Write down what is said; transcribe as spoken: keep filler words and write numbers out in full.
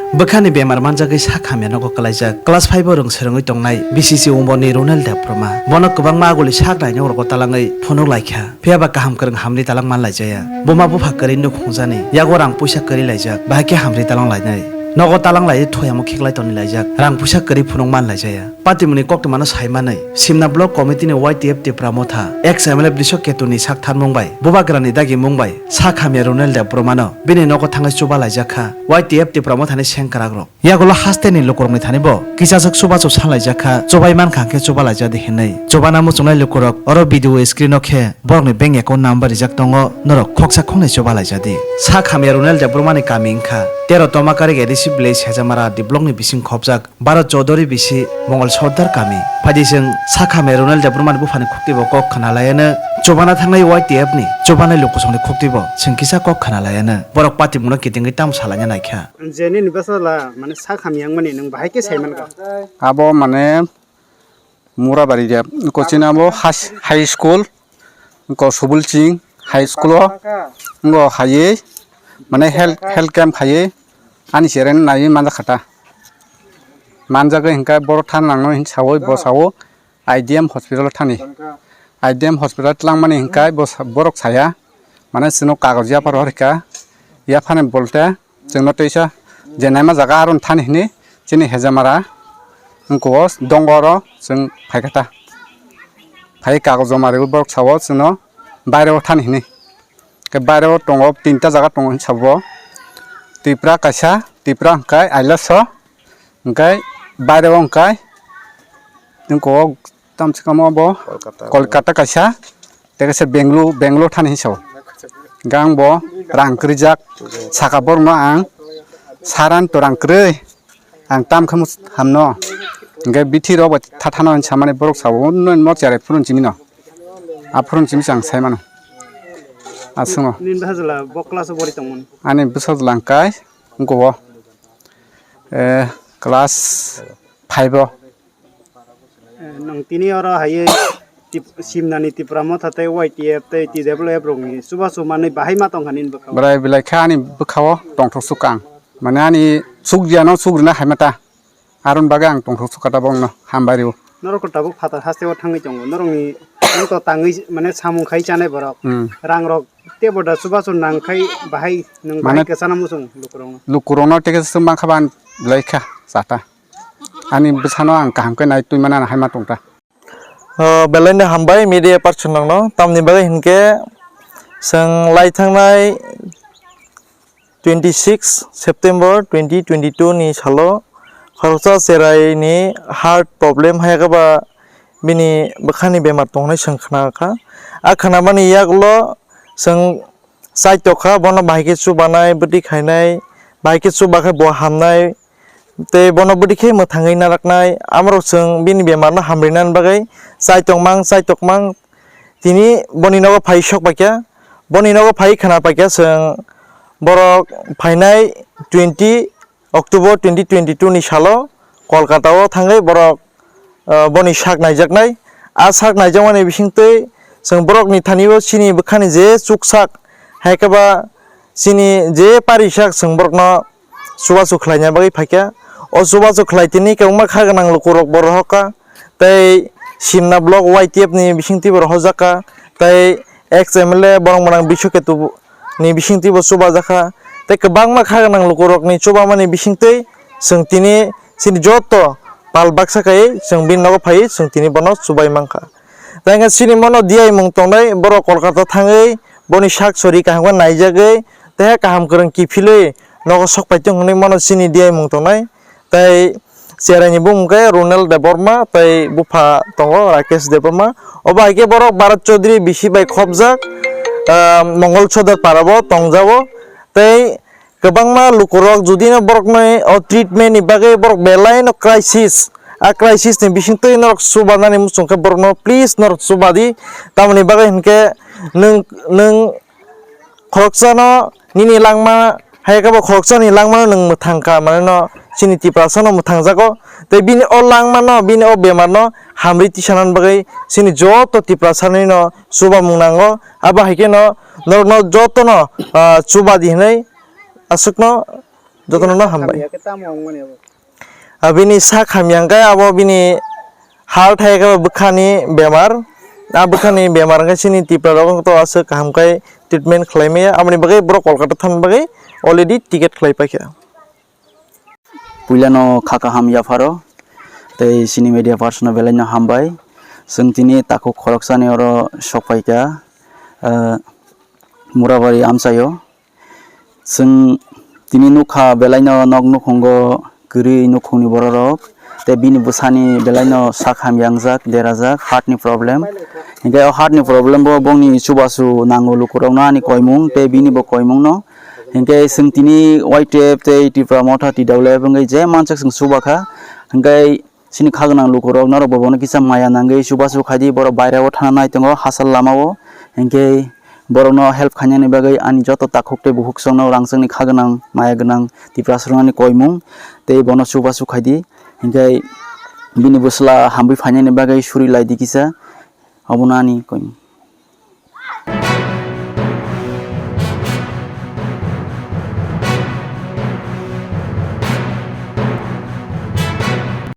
Bwkhani bemar manjagwi sak hamya nogo kwlaijak. Class five o rwng swrwngwi tongnai B C C Umborni Ronel Debbarma. Bono kwbangma aguli sak nainok rogo talangwi phunuk laikha. Phiya ba kaham kwrwng hamri talang man laijaya. Buma bupha kwrwi nuk hwngjani. Yago rang puisa kwrwi laijak. Bahai khe hamri talang lainai. Nogo talang lai thoyamo khiklai toni laijak. Rang puisa kwrwi phunuk man laijaya. Patimungni koktwmano sai manwi, Simna Block Committee ni Y T F Tipra Motha, ex M L A Brisho Ketuni sak tharmung bai, Bubagrani dagimung bai, sak hamya Ronel Debbarmano bini nogo thangwi chuba laijak kha, Y T F Tipra Mothani sengkrakrok. Yagulo hasteni lukurokni thani bo kisajak chubachu sanlaijak kha, chubai mankha hwnkhe chuba laijadi hinwi. Chubana muchungnai lukurok oro video screen o khe borokni bank account number rijak tongo, norok khoksa khoknwi chuba laijadi. Sak hamya Ronel Debbarmani kami wngkha tero Tomakarik A D C village Hejamara D block ni bising khopjak Bharat Chaudhary bisi Mongol Sordar kami. Phaidi chwng sakha me Ronel Debbarmani buphani khuktibo kok khna laiano, chubana thangnai Y T F ni chubanai lukusongni khuktibo chwng kisa kok khna laiano. Borok patimungno kitingwi tamo salaina naikha. Je nini bwsajla mane sak hamya wngmani nwng bahai khe sai mankha? Abo mane Murabari de, coaching abo has-, high school, ko Subul Singh High School o, ngo haywi, mane health, health camp haywi, ani chereng naiwi manjak kha ta. Manjagwi hinkhe borok thangnangno hin sawi, bo sawo, I D M hospital o thani. I D M hospital twlangmani hinkhe bo sa-, borok saya, mane chwngno kagoj yapharwi rwkha, yaphani bolte, Chwngno teisa je naima jaga aro thani hini chini Hejamara wngkho o dongo oro chwng phaikha ta. Phai kagoj joma rwui borok sao chwngno baireo thani hini. Khe baireo tongo tinta jaga tongo hinwi sabo. Tripura kaisa, Tripura hwnkhe Ailaso, hwnkhe baireo hwnkhe wngkho o tamsukamo bo Kolkata. Kolkata kaisa. Tei kaisa Benglu-, Benglo thani hinwi sao. Hwnkhe ang bo rang kwrwijak, saka borokno ang saran to rang kwrwi, ang tam khe hamno. Hwnkhe bithi rok bai thathano hinwi samani borok sao, "Nini mo cherai phuruni simi no." A phuruni simi se ang sai mano. Aswk no. Nini bwsajla bo class o bori tongmani? Ani bwsajla hwnkhe wngkho o, eh, class five o. Eh, nwng tini oro haywi tip-, Simnani Tipra Motha tei Y T F tei T W F rokni chubachu manwi bahai ma tongkha nini bwkhao? Bwrai belai khe ani bwkhao tongthok sukha ang. Mane ani sukjiyano sugrina hai ma ta. Aron bagwi ang tongthok sukha tabok no hambai rw. Norok tabuk phatar hasteo thangwi tongo. Norokni nwng to tangwi mane samung khai chanai borok. Hmm. Rang rok tei bo da chubachu nang khai bahai nwng bahai mane kwchana muchung lukurokno. Lukurokno tei khe swk mankha ba ang belai kha chata. Ani bwsano ang kaham khe nai twi mano, ano hai ma tong ta. O, belai no hambai media person rokno, tamni bagwi hinkhe chwng lai thangnai twenty six September twenty twenty two ni salo khoroksa cherai ni heart problem hai khe ba bini bwkhani bemar tong hinwi chwng khna kha. A khna mani yagulo chwng chai tokha, bono bahai khe chubanai, bwtwi khainai, bahai khe chuba khe bo hamnai, tei bono bwtwi khe mwthangwi naraknai. Amorok chwng bini bemarno hamrinani bagwi chai tongmang, chai tongmang, tini boni nogo phai sok paikha. Boni nogo phai khna paikha chwng borok phainai twenty October twenty twenty two ni salo Kolkata o thangwi borok, ah, boni sak naijaknai. A sak naijakmani bisingtwi chwng borokni thani o chini bwkhani je chuksak, hai khe ba chini je parisak chwng borokno chubachu khlaina bagwi phaikha. O chubachu khlai tini kwbangma kha gwnang lukurok bo rohorkha. Tei Simna block Y T F ni bisingtwi bo rohorjakha. Tei ex M L A borok mwnang Biswaketu ni bisingtwi bo chubajakha. Tei kwbangma kha gwnang lukurokni chubamani bisingtwi chwng tini chini joto pal baksa khaiwi chwng bini nogo phaiwi chwng tini bono chubai mankha. Tei hwnkhe chini bono diyaimung tongnai borok Kolkata thangwi boni sak sori kaham khe naijagwi tei kaham kwrwng kiphilwi nogo sok paitong hwnwi bono chini diyaimung tongnai. Tei cheraini bumung khe Ronel Debbarma tei bupha tongo Rakesh Debbarma. Obo hai khe borok Bharat Chaudhary bisi bai khopjak, ah, Mongol Sordar parao tongjago. Tei kwbangma lukurok judino borokni o treatment ni bagwi borok belai no crisis. A crisis ni bisingtwi norok chubanani muchung khe borokno please norok chubadi. Tamoni bagwi hinkhe nwng, nwng khoroksano nini langma, hai khe bo khoroksani langmano nwng mwthang kha, mane no chini Tiprasano mwthangjago. Tei bini o langmano, bini o bemarno hamri tisanani bagwi chini joto Tiprasani no chubamung nango. Abo hai khe no norokno jotono, ah, chubadi hinwi aswkno Jotono no hambai. Hamya khe tamo wngmani abo? Abini sak hamya hwnkhe abo bini hal thai khe bwkhani bemar. A bwkhani bemar hwnkhe chini Tipra rok to aswk kaham khai treatment khlai maya. Aboni bagwi borok Kolkata thangna bagwi already ticket khlai paikha. Puilano kha kaham yapharo tei chini media person no belai no hambai. Chwng tini takhuk khoroksani oro sok paikha, ah, Murabari amchaio. Chwng tini nukha belaino nok nukhungo kwrwi nukhungni bororok, tei bini bwsani belaino sak hamya wngjak, derajak, heart ni problem. Hinkhe o heart ni problem bo bongni chubachu nango lukurokno ani koimung tei bini bo koimungno. Hinkhe chwng tini Y T F tei Tipra Motha T W F wngwi je mansak chwng chubakha. Hinkhe chini kha gwnang lukurok norok bo bono kisa maya nangwi chubachu khaidi, borok baireo thana nai tongo hachal lamao. Hinkhe borokno help khainani bagwi ani joto takhuk tei bukhuksongno rangchakni kha gwnang, maya gwnang Tiprasarokno ani koimung tei bono chubachu khaidi. Hinkhe bini bwsla hamwi phainani bagwi suri laidi kisa, obono ani koimung.